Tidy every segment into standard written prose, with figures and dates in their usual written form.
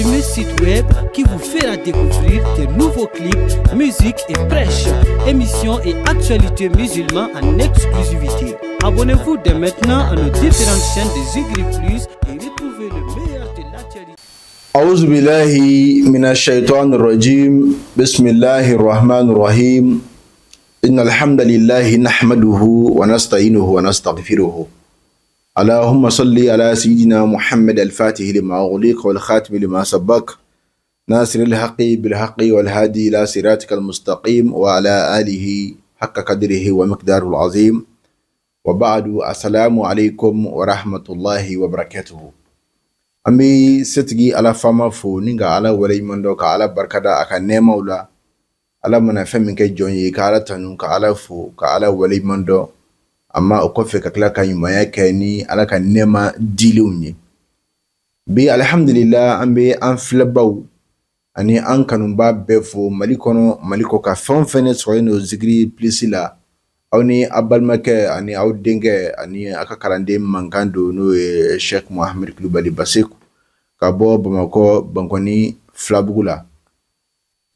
premier site web qui vous fera découvrir de nouveaux clips, musique et prêches, émissions et actualités musulmanes en exclusivité. Abonnez-vous dès maintenant à nos différentes chaînes de Zigri Plus et retrouvez le meilleur de l'actualité. أعوذ بالله من الشيطان الرجيم. بسم الله الرحمن الرحيم. إن الحمد لله نحمده ونستعينه ونستغفره. اللهم صل على سيدنا محمد الفاتح لما أغلق والخاتم لما سبق، ناصر الحق بالحق والهادي إلى صراطك المستقيم، وعلى آله حق قدره ومقداره العظيم. وبعد، السلام عليكم ورحمة الله وبركاته. An bɛ setigi Ala faama fo ni ka Ala waleɲuman dɔn, ka Ala barikada a ka nɛɛmaw la. Ala mana fɛn min kɛ jɔn ye, ka Ala tanu, ka Ala fo, ka Ala waleɲuman dɔn. Amma o kɔfɛ, ka tila ka ɲumanya kɛ ni Ala ka nɛɛma dilenw ye. Bi, alihamudulila, an bɛ an filɛbaw ani an kanuba bɛɛ fo Mali kɔnɔ, Mali kɔ ka fɛn o fɛn ne sɔrɔlen don Zikiri Plus la. Aw ni aw balimakɛ ani aw denkɛ ani aw ka kalanden mankan don, n'o ye Sheikh Muhammed Kulubali Baseku, ka bɔ Bamakɔ, Bankɔni Filabugu la.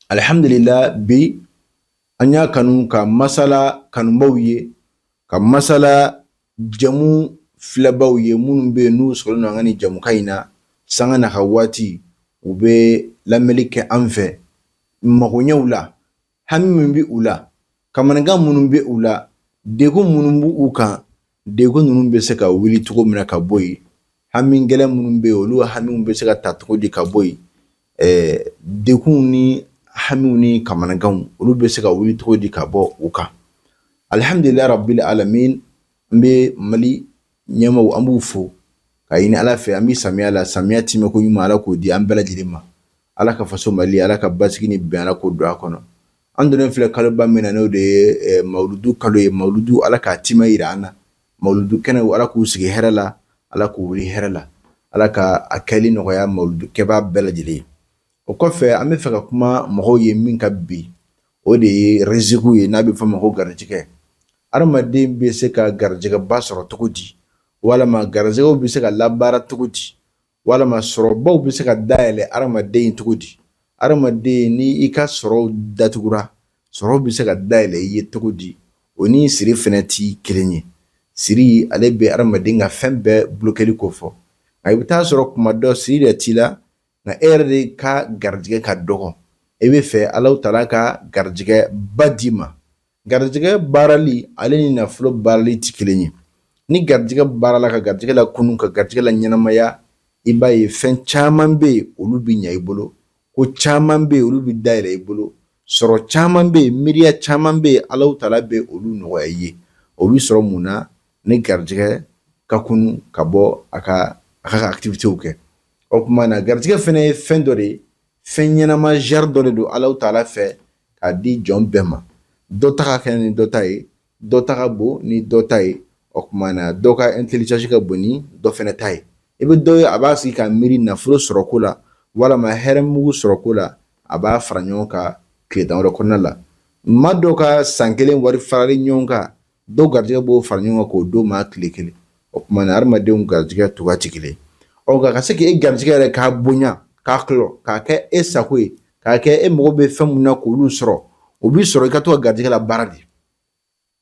Alihamudulila, bi an y'a kanu ka masala kanubaw ye, ka masala jamu filɛbaw ye minnu bɛ yen n'u sɔrɔlen don an ka nin jamukan in na. Sanga n'a ka waati, u bɛ lamɛnli kɛ an fɛ magoɲɛw la, hami min bɛ u la, kamanagan minnu bɛ u la, degun minnu b'u u kan, degun ninnu bɛ se ka wuli cogo min na ka bɔ yen, hami gɛlɛn minnu bɛ yen, olu hamiw bɛ se ka ta cogo di ka bɔ yen, degunw ni hamiw ni kamanaganw, olu bɛ se ka wuli cogo di ka bɔ u kan. Alihamdulilayi rabbil alamin. An bɛ Mali ɲɛmaaw, an b'u fo ka ɲini Ala fɛ. An bɛ samiya la, samiya timɛko ɲuman, Ala k'o di an bɛɛ lajɛlen ma. Ala ka faso Mali, Ala ka basigi ni bɛn, Ala k'o don a kɔnɔ. An donnen filɛ kaloba min na, n'o de ye mawuludu kalo ye. Mawuludu, Ala k'a tima yira an na. Mawuludu kɛnɛw, Ala k'u sigi hɛrɛ la, Ala k'u wuli hɛrɛ la, Ala ka a kɛli nɔgɔya mawuludu kɛbaa bɛɛ lajɛlen ye. O kɔfɛ, an bɛ fɛ ka kuma mɔgɔw ye min ka bi, o de ye riziku ye, n'a bɛ fɔ o ma ko garijɛgɛ. Adamaden bɛ se ka garijɛgɛba sɔrɔ cogo di, walama garijɛgɛw bɛ se ka labaara cogo di, walama sɔrɔbaw bɛ se ka dayɛlɛ adamaden cogo di? Adamaden, ni i ka sɔrɔw datugura, sɔrɔ bɛ se ka dayɛlɛ i ye cogo di? O ni siri fɛnɛ ti kelen ye. Siri, ale bɛ adamaden ka fɛn bɛɛ bulokɛli ko fɔ, nka i bɛ taa sɔrɔ kuma dɔ siri yɛrɛ t'i la, nka e yɛrɛ de ka garijɛgɛ ka dɔgɔ. E bɛ fɛ Alahu taala ka garijɛgɛ ba d'i ma. Garijɛgɛ baarali, ale ni nafolo baarali ti kelen ye. Ni garijɛgɛ baarala, ka garijɛgɛ la kunun, ka garijɛgɛ la ɲɛnamaya, i b'a ye fɛn caman bɛ yen, olu bɛ ɲɛ i bolo, ko caman bɛ yen, olu bɛ dayɛlɛ i bolo, sɔrɔ caman bɛ yen, miiriya caman bɛ yen, Alahu taala bɛ olu nɔgɔya i ye. O bɛ sɔrɔ mun na? Ni garijɛgɛ ka kunun ka bɔ a ka activités kɛ. O tuma na, garijɛgɛ fɛnɛ ye fɛn dɔ de ye, fɛn ɲɛnama genre dɔ de don Alahu taala fɛ k'a di jɔn bɛɛ ma. Dɔ ta ka kɛnɛ ni dɔ ta ye, dɔ ta ka bon ni dɔ ta ye. O tuma na, dɔ ka intelligence ka bon ni dɔ fɛnɛ ta ye. I bɛ dɔ ye, a b'a sigi ka miiri nafolo sɔrɔko la, walama hɛrɛmugu sɔrɔko la, a b'a fara ɲɔgɔn kan tile damadɔ kɔnɔna la. Maa dɔw ka san kelen wari faralen ɲɔgɔn kan, dɔw garijɛgɛ b'o fara ɲɔgɔn kan k'o d'o ma tile kelen. O tuma na, hadamadenw garijɛgɛ cogoya tɛ kelen. Ɔ, nka ka se k'e garijɛgɛ yɛrɛ k'a bonya, k'a kulɔ, k'a kɛ e sago ye, k'a kɛ e mago bɛ fɛn mun na k'olu sɔrɔ, o b'i sɔrɔ i ka to ka garijɛgɛ la baara de,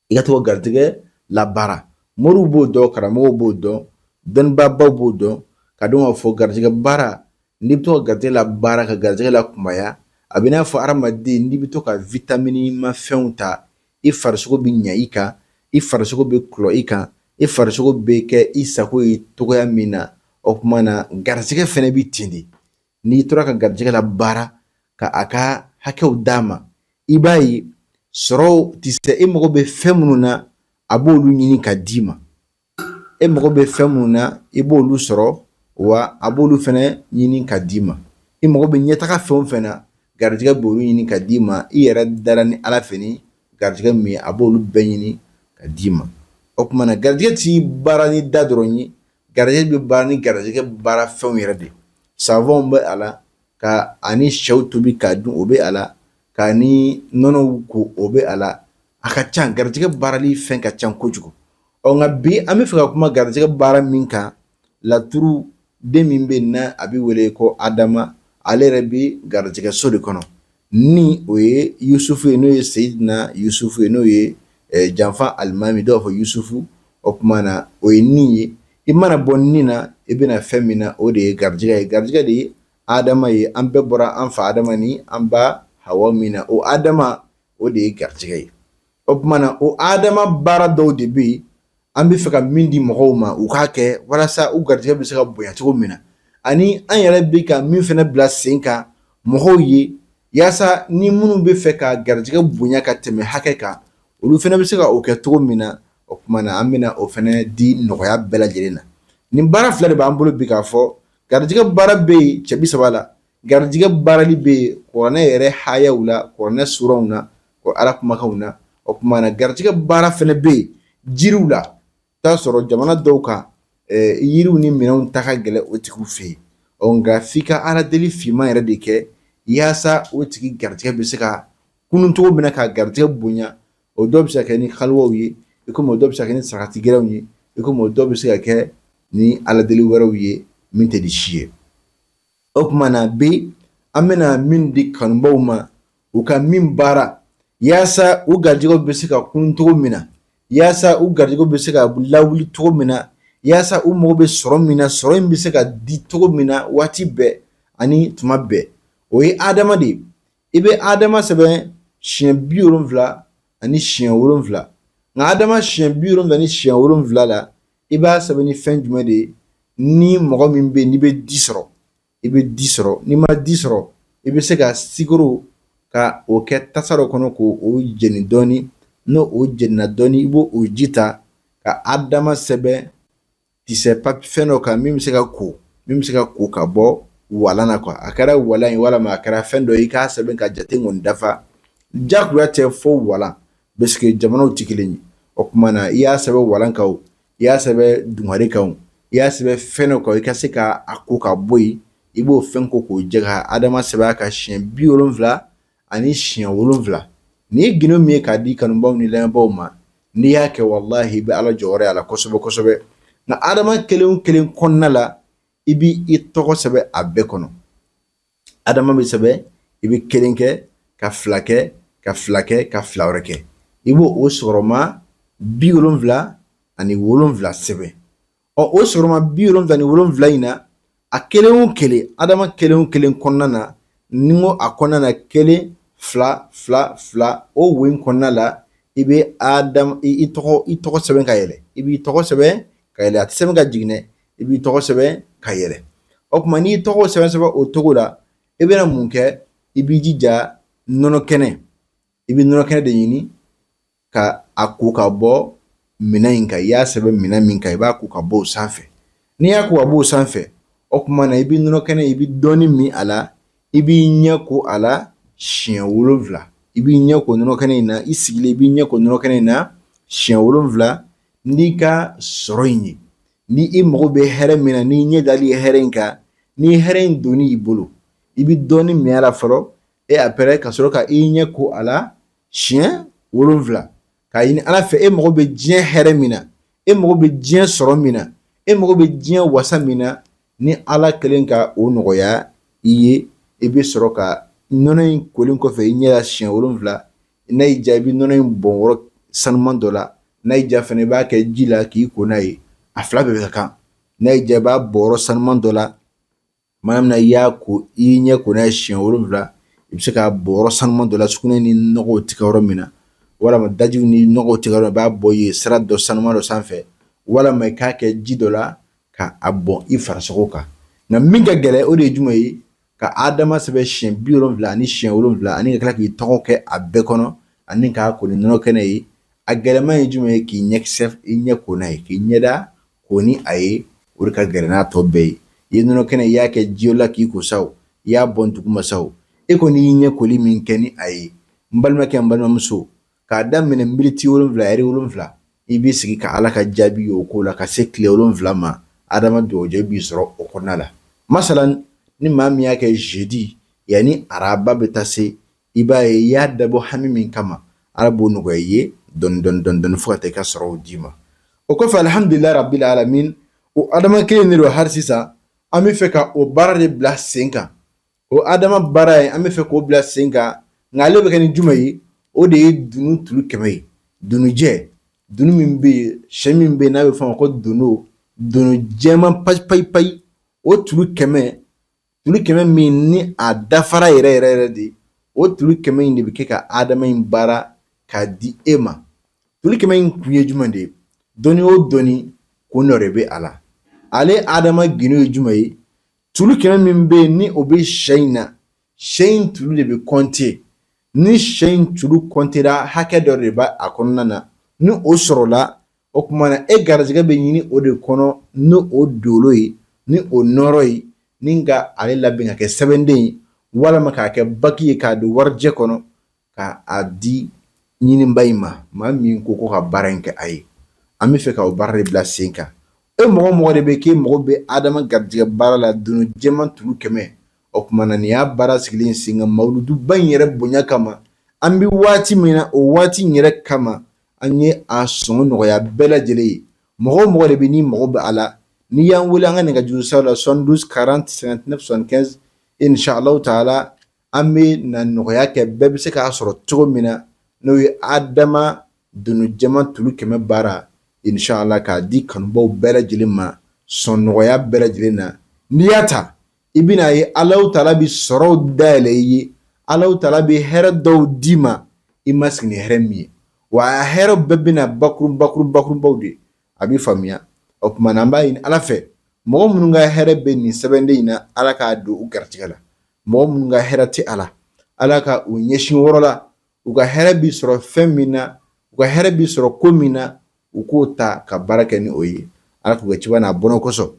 i ka to ka garijɛgɛ la baara. Moriw b'o dɔn, karamɔgɔw b'o dɔn, dɔnnibaabaw b'o dɔn, ka dɔn k'a fɔ garijɛgɛ baara, n'i bɛ to ka garijɛgɛ la baara, ka garijɛgɛ la kunbaya, a bɛ n'a fɔ hadamaden, n'i bɛ to ka vitamini mafɛnw ta, i farisogo bɛ ɲɛ i kan, i farisogo bɛ kulɔ i kan, i farisogo bɛ kɛ i sago ye cogoya min na. O tuma na, garijɛgɛ fɛnɛ bɛ ten de. N'i tora ka garijɛgɛ la baara, ka a ka hakɛw d'a ma, i b'a ye sɔrɔw ti se. E mago bɛ fɛn minnu na, a b'olu ɲini ka d'i ma. E mago bɛ fɛn minnu na, i b'olu sɔrɔ, wa a b'olu fɛnɛ ɲini ka d'i ma. I mago bɛ ɲɛtaga fɛn o fɛn na, garijɛgɛ b'olu ɲini ka d'i ma. I yɛrɛ dara ni Ala fɛ ni garijɛgɛ min ye, a b'olu bɛɛ ɲini ka d'i ma. O tuma na, garijɛgɛ ti baara ni da dɔrɔn ye, garijɛgɛ bɛ baara ni garijɛgɛ baara fɛnw yɛrɛ de. Savon bɛ a la, ka ani sɛw tobi k'a dun, o bɛ a la, ka ni nɔnɔw ko, o bɛ a la. A ka ca, garijɛgɛ baarali fɛn ka ca kojugu. Ɔ, nka bi an bɛ fɛ ka kuma garijɛgɛ baara min kan, laturu den min bɛ yen n'a a bɛ wele ko Adama, Ale yɛrɛ bɛ garijɛgɛso de kɔnɔ, ni o ye Yusufu ye, n'o ye Seyidina Yusufu ye, n'o ye janfa alimami, dɔw b'a fɔ Yusufu. O tuma na o ye ni ye. I mana bɔ ni na, i bɛna fɛn min na, o de ye garijɛgɛ ye. Garijɛgɛ de ye Adama ye. An bɛɛ bɔra an fa Adama ni an ba Hawa min na, o Adama o de ye garijɛgɛ ye. O tuma na o Adama baara dɔw de bɛ yen, an bɛ fɛ ka min di mɔgɔw ma u k'a kɛ walasa u garijɛgɛ bɛ se ka bonya cogo min na, ani an yɛrɛ bɛ ka min fana bila sen kan mɔgɔw ye, yaasa ni minnu bɛ fɛ ka garijɛgɛ bonya ka tɛmɛ hakɛ kan, olu fana bɛ se ka o kɛ cogo min na. O tuma na an bɛna o fana di nɔgɔya bɛɛ lajɛlen na. Nin baara fila de b'an bolo bi k'a fɔ. Garijɛgɛ baara bɛ yen cɛ bi saba la, garijɛgɛ baarali bɛ yen kuranɛ yɛrɛ hayaw la, kuranɛ suranw na, Ala kumakanw na. O tuma na garijɛgɛ baara fana bɛ yen jiriw la. I t'a sɔrɔ jamana dɔw kan, yiriw ni minɛnw ta ka gɛlɛn o tigiw fɛ yen. Ɔ nka f'i ka Ala deli finman yɛrɛ de kɛ yaasa o tigi garijɛgɛ bɛ se ka kunun cogo min na, ka garijɛgɛ bonya. O dɔw bɛ se ka kɛ ni haliwaw ye, i komi o dɔw bɛ se ka kɛ ni sarakati gɛlɛnw ye, i komi o dɔw bɛ se ka kɛ ni Ala deli wɛrɛw ye min tɛ di si ye. O tuma na bi an bɛna min di kanubaw ma, u ka min baara yaasa u garijɛgɛw bɛ se ka kunun cogo min na, yaasa u garijɛgɛw bɛ se ka lawuli cogo min na, yaasa u mago bɛ sɔrɔ min na, sɔrɔ in bɛ se ka di cogo min na waati bɛɛ ani tuma bɛɛ. O ye Adama de ye. I bɛ Adama sɛbɛn siɲɛ 77 ani siɲɛ 7. Nka Adama siɲɛ 77 ni siɲɛ 7 la, i b'a sɛbɛn ni fɛn jumɛn de ye? Ni mɔgɔ min bɛ yen n'i bɛ di sɔrɔ, i bɛ di sɔrɔ. N'i ma di sɔrɔ, i bɛ se ka sikoro ka o kɛ tasa dɔ kɔnɔ k'o jeni dɔɔni. N'o o jenina dɔɔni, i b'o o ji ta ka Adama sɛbɛn tisɛ papi fɛn dɔ kan min bɛ se ka ko, min bɛ se ka ko ka bɔ walan na quoi. A kɛra walan ye walama a kɛra fɛn dɔ ye, i k'a sɛbɛn ka jate kɔni dafa. Jagoya tɛ fo walan, parce que jamanaw tɛ kelen ye. O tuma na i y'a sɛbɛn walan kan o, i y'a sɛbɛn dungare kan o, i y'a sɛbɛn fɛn dɔ kan, i ka se ka a ko ka bɔ yen, i b'o fɛn ko k'o jɛ ka Adama sɛbɛn a kan siɲɛ 77 ani siɲɛ 7. Nin ye gindo min ye k'a di kanubaw ni lamɛnbaaw ma, n'i y'a kɛ walahi i bɛ Ala jɔyɔrɔ ye a la kosɛbɛ kosɛbɛ. Nka Adama kelen o kelen kɔnɔna la, i b'i tɔgɔ sɛbɛn a bɛɛ kɔnɔ. Adama bɛ sɛbɛn, i bɛ kelen kɛ, ka fila kɛ, ka fila kɛ, ka fila wɛrɛ kɛ. I b'o o sɔgɔma 77 sɛbɛn. Ɔ o sɔgɔma 77 in na, a kelen o kelen, Adama kelen o kelen kɔnɔna na, ni n ko a kɔnɔna na 1 2 2 2, o wo in kɔnɔna la, i bɛ Adama i tɔgɔ sɛbɛn ka yɛlɛ. I b'i tɔgɔ sɛbɛn ka yɛlɛ, a tɛ sɛbɛn ka jigin dɛ, i b'i tɔgɔ sɛbɛn ka yɛlɛ. O tuma n'i tɔgɔ sɛbɛn o cogo la, i bɛna mun kɛ? I b'i jija nɔnɔ kɛnɛ, i bɛ nɔnɔ kɛnɛ de ɲini ka a ko ka bɔ minɛn in kan. I y'a sɛbɛn minɛn min kan, i b'a ko ka bɔ o sanfɛ. N'i y'a ko ka bɔ o sanfɛ, o tuma na i bɛ nɔnɔ kɛnɛ, i bɛ dɔɔnin min a la, i b'i ɲɛ ko a la siɲɛ 7. I b'i ɲɛ ko nɔnɔ kɛnɛ in na, i sigilen i b'i ɲɛ ko nɔnɔ kɛnɛ in na siɲɛ 7 n'i ka sɔrɔ in ye. Ni i mago bɛ hɛrɛ min na, n'i ɲɛ dali ye hɛrɛ in kan, ni hɛrɛ in donni y'i bolo, i bɛ dɔɔnin min a la fɔlɔ, et après ka sɔrɔ ka i ɲɛ ko a la siɲɛ 7 k'a ɲini Ala fɛ. E mago bɛ diɲɛ hɛrɛ min na, e mago bɛ diɲɛ sɔrɔ min na, e mago bɛ diɲɛ wasa min na, ni Ala kɛlen ka o nɔgɔya i ye, i bɛ sɔrɔ ka nɔnɔ in kolen kɔfɛ i ɲɛ la siɲɛ 7. N'a y'i diya, i bɛ nɔnɔ in bɔn yɔrɔ sanuman dɔ la. N'a y'i diya fana, i b'a kɛ ji la k'i ko n'a ye. A fila bɛɛ bɛ ka kan. N'a y'i diya, i b'a bɔn yɔrɔ sanuman dɔ la. Tuma min na i y'a ko, i ɲɛ ko n'a ye siɲɛ 7, i bɛ se k'a bɔn yɔrɔ sanuman dɔ la, sugunɛ ni nɔgɔw tɛ kɛ yɔrɔ min na, walama dajiw ni nɔgɔw tɛ kɛ yɔrɔ min na, i b'a bɔ yen sira dɔ sanuman dɔ sanfɛ, walama i k'a kɛ ji dɔ la ka a bɔn i farisogo kan. Nka min ka gɛlɛn, o de ye jumɛn ye? Ka Adama sɛbɛn siɲɛ 77 ani siɲɛ 7, ani ka tila k'i tɔgɔ kɛ a bɛɛ kɔnɔ, ani k'a ko ni nɔnɔ kɛnɛ ye. A gɛlɛman ye jumɛn ye? K'i ɲɛkisɛ, i ɲɛ ko n'a ye, k'i ɲɛda ko ni a ye, o de ka gɛlɛn n'a tɔ bɛɛ ye. I ye nɔnɔ kɛnɛ, i y'a kɛ ji la k'i ko sa o, i y'a bɔn duguma sa o, e kɔni y'i ɲɛ koli min kɛ ni a ye, n balimakɛ, n balimamuso, k'a daminɛ miniti 7, ɛri 7, i b'i sigi ka Ala ka jaabi ye o ko la ka se tile 7 ma. Adama dugawujɛ b'i sɔrɔ o kɔnɔna la. Masalan, ni maa min y'a kɛ jeudi, yanni araba bɛ taa se, i b'a ye i y'a dabɔ hami min kama, Ala b'o nɔgɔya i ye dɔɔni dɔɔni dɔɔni dɔɔni fo ka taa i ka sɔrɔw d'i ma. O kɔfɛ, alihamudulilayi rabil alamin, o Adama kelen de don hali sisan. An bɛ fɛ ka o baara de bila sen kan. O Adama baara ye an bɛ fɛ k'o bila sen kan, nka ale bɛ kɛ ni jumɛn ye? O de ye dunu tulu 100 ye. Dunujɛ, dunu min bɛ yen, sɛ min bɛ yen n'a bɛ fɔ a ma ko dono, dono jɛman payi payi payi, o tulu 100, tulu 100 min ni a dafara yɛrɛ yɛrɛ yɛrɛ de, o tulu 100 in de bɛ kɛ ka Adama in baara k'a di e ma. Tulu 100 in kun ye jumɛn de ye? Dɔnni o dɔnni kun dɔ de bɛ a la. Ale Adama gindo ye jumɛn ye? Tulu 100 min bɛ yen ni o bɛ sɛ in na, sɛ in tulu de bɛ kɔnte. Ni sɛ in tulu kɔntera, hakɛ dɔ de b'a a kɔnɔna na, ni o sɔrɔla, o tuma na e garijɛgɛ bɛ ɲini o de kɔnɔ, ni o dolo ye, ni o nɔrɔ ye, ni ka ale labɛn ka kɛ sɛbɛnden ye, walama k'a kɛ baki ye k'a don warijɛ kɔnɔ k'a di ɲiniba in ma, maa min ko ko ka baara in kɛ a ye. An bɛ fɛ ka o baara de bila sen kan. E mɔgɔ mɔgɔ de bɛ k'e mago bɛ Adama garijɛgɛ baara la, dunu jɛman tulu 100, o tuma na nin y'a baara sigilen sen kan mawuluduba in yɛrɛ bonya kama. An bɛ waati min na, o waati in yɛrɛ kama, an ye a sɔngɔ nɔgɔya bɛɛ lajɛlen ye. Mɔgɔ o mɔgɔ de bɛ n'i mago bɛ a la, n'i y'an wele an ka nɛgɛjuru siraw la 72 40 59 75, inshallah taala an bɛ na nɔgɔya kɛ, bɛɛ bɛ se k'a sɔrɔ cogo min na, n'o ye Adama dunu jɛman tulu 100 baara, inshallah k'a di kanubaw bɛɛ lajɛlen ma sɔn nɔgɔya bɛɛ lajɛlen na. N'i y'a ta, i bɛna ye Alahu taala bɛ sɔrɔw dayɛlɛ i ye, Alahu taala bɛ hɛrɛ dɔw d'i ma i ma sigi ni hɛrɛ min ye, wa a hɛrɛ bɛɛ bɛna bakuru bakuru bakurubaw de, a bɛ faamuya. O tuma na an b'a ɲini Ala fɛ, mɔgɔ minnu ka hɛrɛ bɛ nin sɛbɛnden in na, Ala k'a don u garijɛgɛ la. Mɔgɔ minnu ka hɛrɛ tɛ a la, Ala ka u ɲɛsin wɔrɔ la, u ka hɛrɛ bi sɔrɔ fɛn min na, u ka hɛrɛ bi sɔrɔ ko min na, u k'o ta ka baara kɛ ni o ye. Ala k'u kɛ ciba n'a bɔnɛ kosɔn,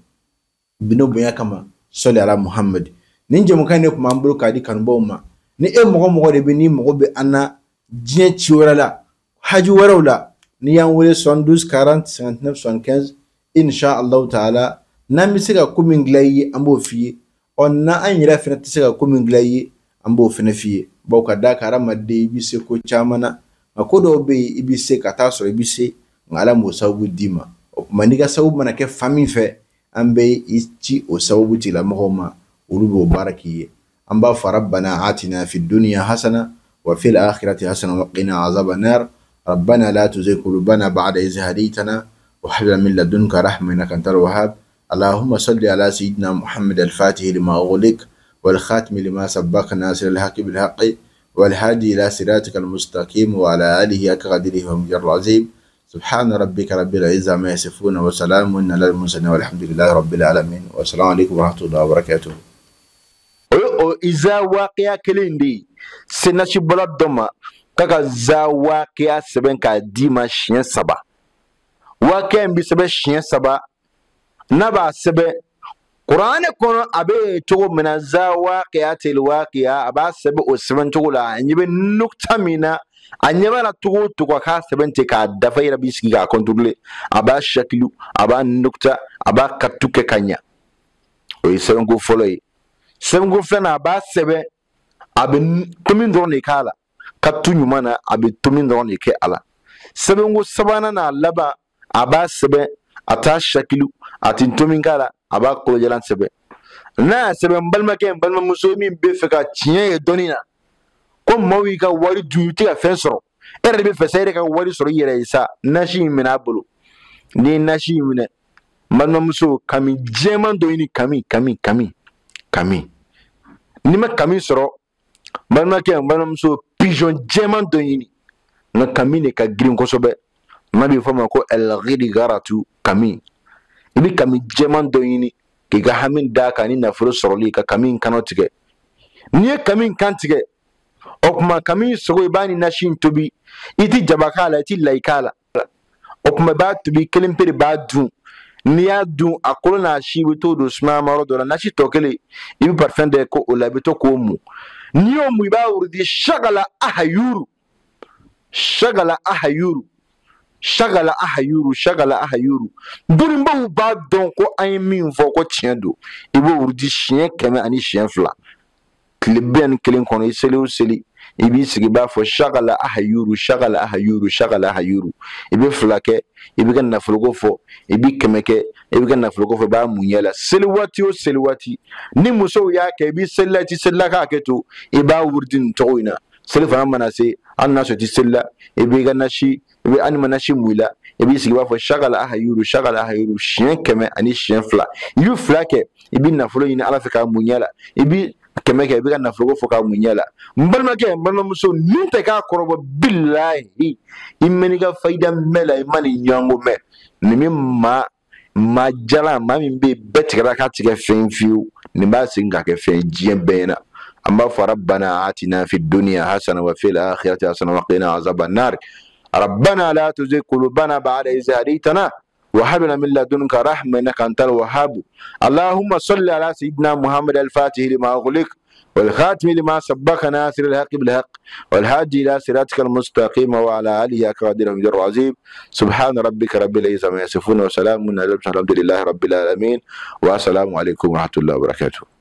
bino bonya kama, sɔli ala Muhammad. Nin jɛmukan in de tun b'an bolo k'a di kanubaw ma. Ni e mɔgɔ mɔgɔ de bɛ n'i mago bɛ an na diɲɛ ci wɛrɛ la, haji wɛrɛw la, n'i y'an wele 72 40 59 75, insha Allahu taala, n'an bɛ se ka ko min dilan i ye, an b'o f'i ye. Ɔ n'an yɛrɛ fɛnɛ tɛ se ka ko min dilan i ye, an b'o fɛnɛ f'i ye. Bawo ka d'a kan hadamaden i bɛ se ko caman na, nka ko dɔw bɛ yen i bɛ se ka taa sɔrɔ i bɛ se, nka Ala m'o sababu d'i ma. O tuma n'i ka sababu mana kɛ fan min fɛ, an bɛ i ci o sababu tigilamɔgɔw ma, olu b'o baara k'i ye. An b'a fɔ rabbana atina fi dunya hasana wa fil akhirati hasana wa qina azaban nar. Rabbana la tuzigh qulubana ba'da idh hadaytana wa hab lana min ladunka rahmatan innaka antal wahhab. Allahumma salli ala sayyidina Muhammad al-fatih lima ughliq wal khatim lima sabaq nasir al-haqqi bil haqqi wal hadi ila siratikal mustaqim wa ala alihi haqqa qadrihi wa miqdarihi al-azim. سبحان ربك رب العزة عما يصفون وسلام على المرسلين والحمد لله رب العالمين والسلام عليكم ورحمة الله وبركاته. O iza waqiya kelen de se nasibɔla dɔ ma k'a ka za waqiya sɛbɛn k'a d'i ma siɲɛ 3. Waqiya in bɛ sɛbɛn siɲɛ 3, n'a b'a sɛbɛn kuranɛ kɔnɔ a bɛ cogo min na, za waqiya tel waqiya, a b'a sɛbɛn o sɛbɛn cogo la. A ɲɛ bɛ nukta min na, a ɲɛ b'a la cogo o cogo a k'a sɛbɛn ten k'a dafa, i yɛrɛ b'i sigi k'a contrôler, a b'a shakilu, a b'a nukta, a b'a katu kɛ ka ɲa. O ye sɛbɛnko fɔlɔ ye. Sɛbɛnko filanan, a b'a sɛbɛn, a bɛ tomi dɔrɔn de k'a la, katu ɲuman na, a bɛ tomi dɔrɔn de kɛ a la. Sɛbɛnko sabanan n'a laban, a b'a sɛbɛn, a t'a shakilu, a tɛ tomi k'a la, a b'a kolojalan sɛbɛn. N'a y'a sɛbɛn, n balimakɛ, n balimamuso min bɛ fɛ ka tiɲɛ ye dɔnni na, ko maaw y'i ka wari dun, i tɛ ka fɛn sɔrɔ, e yɛrɛ de bɛ fɛ sa, e yɛrɛ ka wari sɔrɔ i yɛrɛ ye sa, nasi in minɛ a bolo. N'i ye nasi in minɛ, n balimamuso, kami jɛman dɔ ɲini, kami kami kami kami. N'i ma kami sɔrɔ, n balimakɛ, n balimamuso, pigeon jɛman dɔ ɲini, nka kami de ka girin kosɛbɛ, n'a bɛ fɔ a ma ko el-ghirigaratu, kami. I bɛ kami jɛman dɔ ɲini k'i ka hami d'a kan ni nafolo sɔrɔli, ka kami in kanu tigɛ. N'i ye kami in kan tigɛ, o tuma kami sogo i b'a ni nasi in tobi, i ti jaba k'a la, i ti layi k'a la. O tuma i b'a tobi, kelen pe de b'a dun. N'i y'a dun, a kolo n'a si bɛ t'o don sumayamayɔrɔ dɔ la, nasi tɔ kelen i bɛ parfum dɔ k'o la, i bɛ to k'o mun. N'i y'o mun, i b'a wurudi shagala ahayuru, shagala ahayuru, shagala ahayuru, shagala ahayuru. Dɔnnibaw b'a dɔn ko an ye min fɔ ko tiɲɛ don. I b'o wurudi siɲɛ 100 ani siɲɛ 2. Tile 41 kɔnɔ, i seli o seli, i b'i sigi, i b'a fɔ shagala ahayuru, shagala ahayuru, shagala ahayuru. I bɛ 2 kɛ, i bɛ ka nafoloko fɔ, i bɛ 100 kɛ, i bɛ ka nafoloko fɔ, i b'a mun ɲɛ la. Seli waati o seli waati, ni musow y'a kɛ, i bɛ seli la, i tɛ seli la, k'a kɛ to, i b'a wurudi nin cogo in na. Seli fana mana se, hali n'a sɔrɔ i tɛ seli la, i b'i ka nasi, i bɛ hali ma nasi mun i la, i b'i sigi, i b'a fɔ shagala ahayuru, shagala ahayuru, siɲɛ 100 ani siɲɛ 2. I bɛ 2 kɛ, i bɛ nafolo ɲini Ala fɛ k'a mun ɲɛ la, i bɛ 100 kɛ, i bɛ ka nafoloko fɔ k'a mun ɲɛ la. N balimakɛ, n balimamuso, nin tɛ k'a kɔrɔbɔ, bilahi, i mɛn'i ka fayida mɛn la, i ma nin ɲɔgɔnko mɛn. Nin bɛ maa jalan, maa min bɛ yen bɛɛ tigɛra k'a tigɛ fɛn fiyewu, nin b'a segin k'a kɛ fɛn diɲɛ bɛɛ ɲɛna. An b'a fɔ rabbana atina fi dunya hasana wa fil akhirati hasana wa qina azaban nar. Rabbana la tuzigh qulubana ba'da idh hadaytana wa hab lana min ladunka rahma innaka antal wahhab. Allahumma salli ala sayyidina Muhammad al-Fatih lima ughliq wal khatim lima sabaqa nasir al-haqq bil haqq wal hadi ila siratikal mustaqim wa ala alihi haqqa qadrihi wal azim. Subhana rabbika rabbil izzati amma yasifun wa salamun alal mursalin walhamdulillahi rabbil alamin. Wa assalamu alaykum wa rahmatullahi wa barakatuh.